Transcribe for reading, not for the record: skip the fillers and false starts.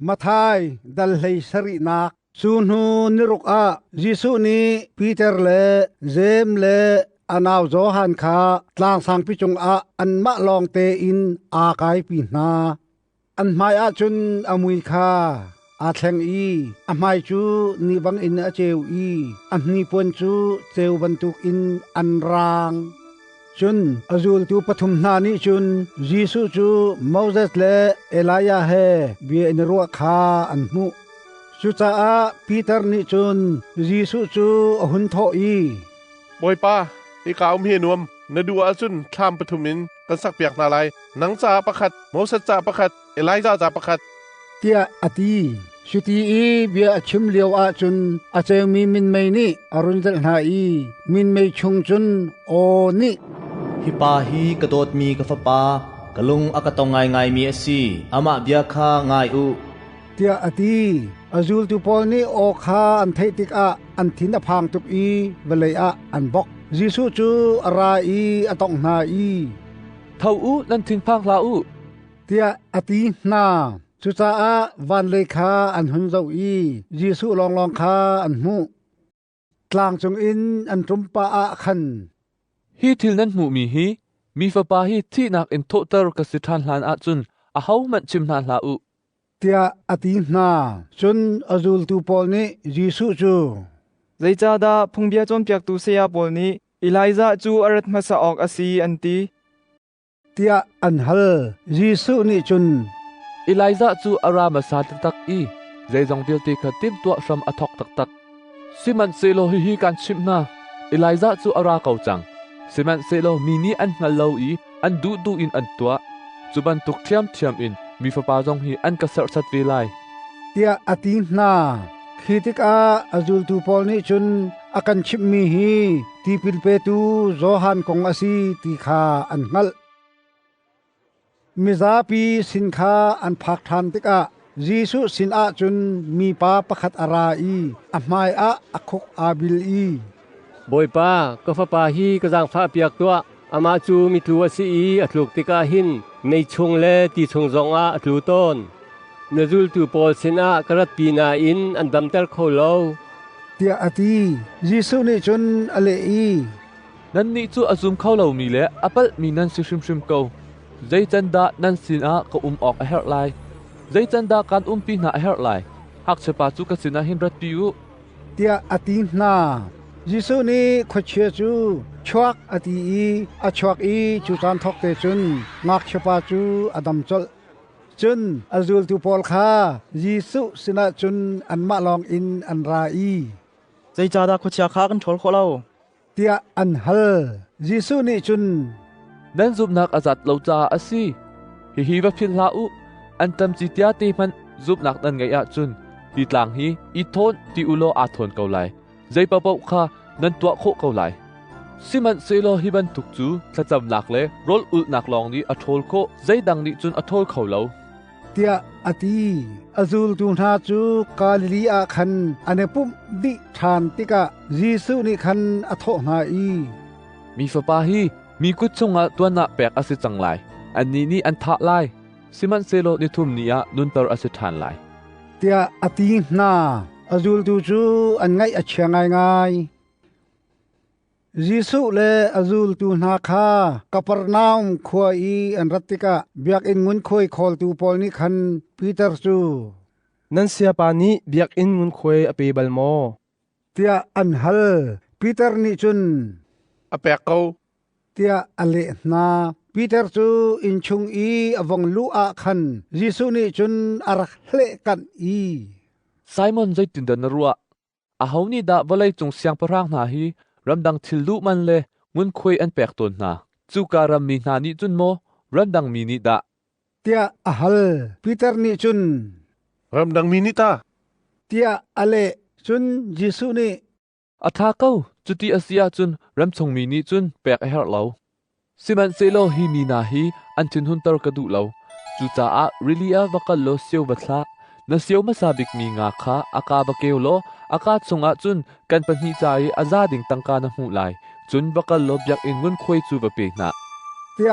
Matthai dal hlei sarihnak. Cu hnu niruk ah Jesuh nih Peter le Jeim le a nau Johan kha tlang sangpi cungah anmah lawng tein aa kaipi hna. An hmaiah cun a mui kha aa thleng i a hmai cu ni bangin a ceu i a hnipuan cu ceu bantukin an raang. Cun a zultu pathum hna nih cun Jesuh cu Moses le Elijah he bia in ruah kha an hmuh. Cucaah Peter nih cun Jesuh cu a hun thawh i, Bawipa, hika um hi a nuam. Na duh ahcun thlam pathum in kan sakpiak hna lai. Nang caah pakhat, Moses caah pakhat, Elijah caah pakhat. Tiah a ti. Cuti i bia a chim lio ahcun a ceumi minmei nih a run zelh hna i minmei chung cun aw nih, Hi pa hi ka dawtmi ka fapa, ka lung a ka tong ngaingaimi a si. Amah bia kha ngai u. Tiah a ti. A zultu pawl nih aw kha an theih tikah an thin a phang tuk i vawlei ah an bok. Jesuh cu a ra i a tongh hna i, Tho u, nan thinphang hlah u, tiah a ti hna. Cucaah van lei kha an hun zoh i Jesuh lawnglawng kha an hmuh. Tlang cungin an ṭum pah ah khan, Hi thil nan hmuhmi hi mi Fapa hi thihnak in thawhter ka si ṭhan hlan ahcun ahohmanh chim hna hlah u, tiah a ti hna. Cun a zultu pawl nih Jesuh cu, Zeicahdah phungbia cawnpiaktu saya pawl nih Elijah cu a rat hmasa awk a si an ti? Tiah an hal. Jesuh nih cun, Elijah cu a ra hmasa taktak i zeizong vialte kha timhtuah hram a thawk taktak. Sihmanhsehlaw hihi kaan chimh hna, Elijah cu a ra ko cang. Sihmanhsehlaw mi nih an hngal lo i an duhduh in an tuah. Cu bantuk ṭhiamṭhiam in mi Fapa zong hi an ka serhsat ve lai, tiah a ti hna. Khi tikah a zultu pawl nih cun a kan chimhmi hi tipil petu Johan kong a si ti kha an hngalh. Mizapi sin kha an phak ṭhan tikah Jesuh sinah cun mipa pakhat a ra i a hmaiah a khuk aa bil i, Bawipa, ka fapa hi ka zaangfahpiak tuah. Amah cu mitlu a si i a tluk tikah hin mei chung le ti chung zongah a tlu tawn. Na zultu pawl sinah ka ratpi nain an damter kho lo, tiah a ti. Jesuh nih cun a leh i, Nannih cu a zum kho lomi le a palhmi nan si hrimhrim ko. Zei can dah nan sinah ka um awk a herh lai? Zei can dah kaan umpi hna a herh lai? Ngakchiapa cu ka sinah hin ratpi u, tiah a ti hna. Jesuh nih khuachia cu chuak a ti i a chuak i cu caan thawk te cun ngakchiapa cu a dam colh. Cun a zultu pawl kha Jesuh sinah cun anmah lawng in an ra i, Zeicahdah khuachia kha kan ṭhawl khawh lo? tiah an hal. Jesuh nih cun, Nan zumhnak a zat lo caah a si. Hihi va philh hlah u. Anṭam ci tiate hmanh zumhnak nan ngeih ahcun hi tlang hi i thawn ti u law aa thawn ko lai. Zei paohpaoh kha nan tuah khawh ko lai. Sihmanhsehlaw hi bantuk cu thlacamnak le rawl ulhnak lawng nih a ṭhawl khawh, zeidang nih cun a ṭhawl kho lo, tiah a ti. A zultu hna cu Galilee ah khan an i pumh dih ṭhan tikah Jesuh nih khan a thawh hna i, Mi Fapa hi mi kut chungah tuan ah pek a si cang lai. Annih nih an thah lai, sihmanhsehlaw nithum ni ah nunter a si ṭhan lai, tiah a ti hna. A zultu cu an ngaih a chia ngaingai. Jesuh le a zultu hna kha Kapernaum khua i an rat tikah biakinn ngunkhuai khawltu pawl nih khan Peter cu, Nan sayapa nih biakinn ngunkhuai a pe bal maw? tiah an hal. Peter nih cun, A pek ko, tiah a leh hna. Peter cu innchung i a vong luh ah khan Jesuh nih cun a rak hlehkanh i, Simon, zeitindah na ruah? Aho nih dah vawleicung siangpahrang hna hi ramdang thil duh man le ngunkhuai an pek tawn hna? Cuka rammi hna nih cun maw, ramdang mi nih dah? Tiah a hal. Peter nih cun, Ramdang mi nih ta, tiah a leh. Cun Jesuh nih, A ṭha ko, cuti a si ahcun ramchung mi nih cun pek a herh lo. Sihmanhsehlaw hi mi hna hi an thinhunter ka duh lo. Cucaah rili ah va kal law sio va thlah. Na sio hmasa bikmi nga kha a kaa va keu law a kaa chungah cun kan pahnih ca i a za ding tangka na hmuh lai. Cun va kal law biakinn ngunkhuai cu va pe hna. Tiah